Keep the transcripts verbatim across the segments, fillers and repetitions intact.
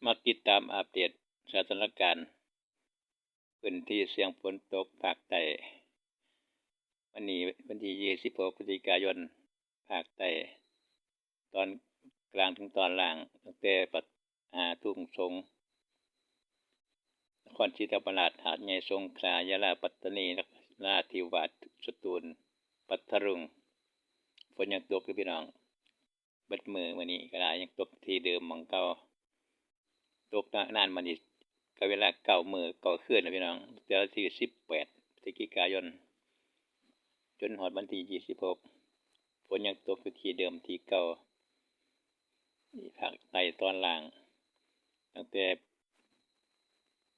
มาติดตามอัปเดตสถานการณ์พื้นที่เสี่ยงฝนตกภาคใต้ วันนี้วันที่ยี่สิบหกพฤศจิกายน ภาคใต้ตอนกลางถึงตอนล่าง ตั้งแต่ปัต อ่า ทุ่งสง นครศรีธรรมราช หาดใหญ่ สงขลา ยะลา ปัตตานี นราธิวาส สตูล พัทลุง ฝนยังตกอยู่พี่น้อง เบิดมื้อมื้อนี้ก็ได้ยังตกที่เดิมหม่องเก่า ตกนานมานี่ก็เวลาเก้ามื้อเก้าคืนนะพี่น้อง แต่วันที่สิบแปดพฤศจิกายน จนฮอดวันที่ยี่สิบหก ฝนยังตกอยู่ที่เดิมที่เก่า ภาคใต้ตอนล่าง ตั้งแต่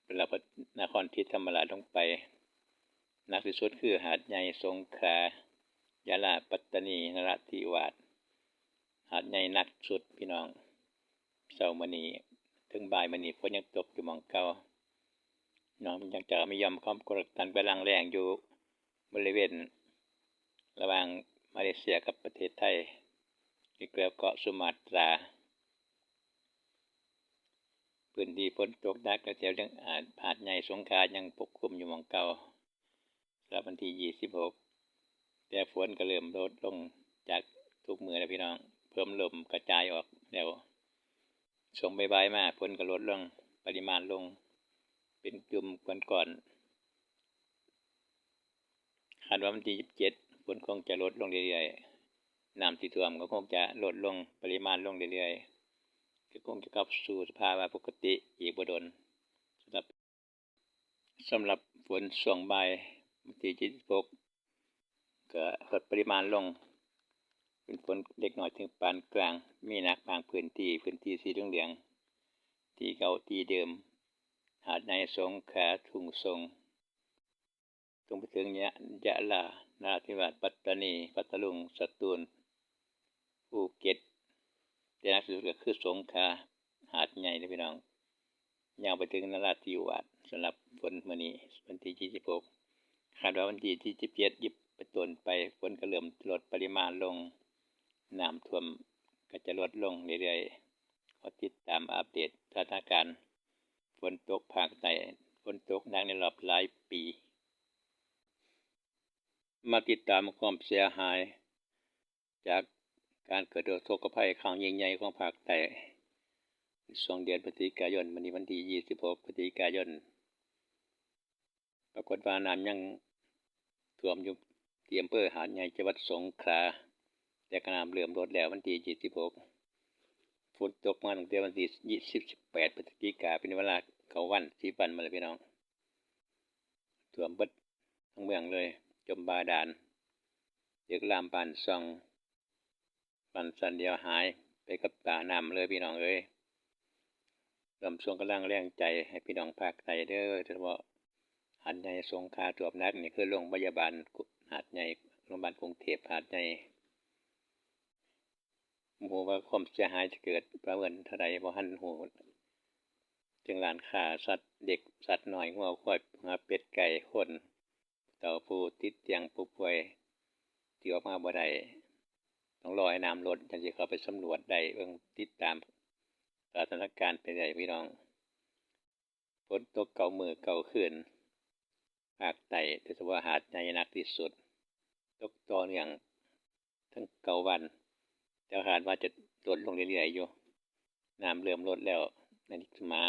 ระดับนครศรีธรรมราชลงไป หนักที่สุดคือหาดใหญ่ สงขลา ยะลา ปัตตานี นราธิวาส หาดใหญ่หนักสุดพี่น้อง เช้ามื้อนี้ถึงบ่ายมื้อนี้ฝนยังตกอยู่หม่องเก่า น้องยังจะมีหย่อมความกดอากาศต่ำกำลังแรงอยู่บริเวณระหว่างมาเลเซียกับประเทศไทย อีกแล้วเกาะสุมาตรา พื้นที่ฝนตกหนักแถวๆ ยัง อ่า หาดใหญ่ สงขลายังปกคลุมอยู่หม่องเก่าสำหรับวันที่ยี่สิบหก แต่ฝนก็เริ่มลดลงจากทุกมื้อแล้วพี่น้อง เพิ่มลมกระจายออกแล้ว ช่วงบ่ายๆ มาฝนก็ลดลง ปริมาณลง เป็นกลุ่มก้อนๆ คาดว่าวันที่ยี่สิบเจ็ด ฝนคงจะลดลงเรื่อยๆ น้ำที่ท่วมก็คงจะลดลง ปริมาณลงเรื่อยๆ ก็คงจะกลับสู่สภาวะปกติอีกบ่ดน สำหรับ สำหรับฝนช่วงบ่ายวันที่ยี่สิบหก ก็ลดปริมาณลง เป็นฝนเล็กน้อยถึงปานกลาง มีหนักบางพื้นที่ พื้นที่สีเหลืองๆ ที่เก่าที่เดิม หาดใหญ่ สงขลา ทุ่งสง ตรงไปถึงยะ ยะลา นราธิวาส ปัตตานี พัทลุง สตูล ภูเก็ต แต่หนักที่สุดก็คือสงขลา หาดใหญ่นะพี่น้อง ยาวไปถึงนราธิวาส สำหรับฝนมื้อนี้วันที่ยี่สิบหก คาดว่าวันที่ยี่สิบเจ็ด เป็นต้นไป ฝนก็เริ่มลดปริมาณลง น้ำท่วมก็จะลดลงเรื่อยๆ ขอติดตามอัปเดตสถานการณ์ฝนตกภาคใต้ ฝนตกหนักในรอบหลายปี มาติดตามความเสียหายจากการเกิดอุทกภัยครั้งยิ่งใหญ่ของภาคใต้ ช่วงเดือนพฤศจิกายน มื้อนี้วันที่ยี่สิบหกพฤศจิกายน ปรากฏว่าน้ำยังท่วมอยู่ที่อำเภอหาดใหญ่ จังหวัดสงขลา แต่ก็น้ำเริ่มลดแล้ววันที่ยี่สิบหก ฝนตกมาตั้งแต่วันที่ยี่สิบ สิบแปดพฤศจิกา เป็นเวลาเก้าวัน สิบวันมาแล้วพี่น้อง ท่วมเบิดทั้งเมืองเลย จมบาดาล ตึกรามบ้านช่อง บ้านช่องเดียวหายไปกับตาน้ำเลยพี่น้องเอ้ย ร่วมส่งกำลังแรงใจให้พี่น้องภาคใต้เด้อ โดยเฉพาะหาดใหญ่ สงขลา ท่วมหนักนี่คือโรงพยาบาลหาดใหญ่ โรงพยาบาลกรุงเทพหาดใหญ่ บ่ฮู้ว่าความเสียหายจะเกิดประเมินเท่าใด บ่ทันฮู้ ถึงร้านค้า สัตว์เล็กสัตว์น้อย งัวควาย หาเป็ดไก่ คน เฒ่าผู้ติดเตียง ผู้ป่วยที่ออกมาบ่ได้ ต้องรอให้น้ำลดจั่งสิเข้าไปสำรวจได้ เบิ่งติดตามสถานการณ์ไปได้พี่น้อง ฝนตกเก้ามื้อเก้าคืน ภาคใต้ โดยเฉพาะหาดใหญ่หนักที่สุด ตกต่อเนื่องทั้งเก้าวัน แต่คาดว่าจะลดลงเรื่อยๆอยู่ น้ำเริ่มลดแล้ว ในอีกสมา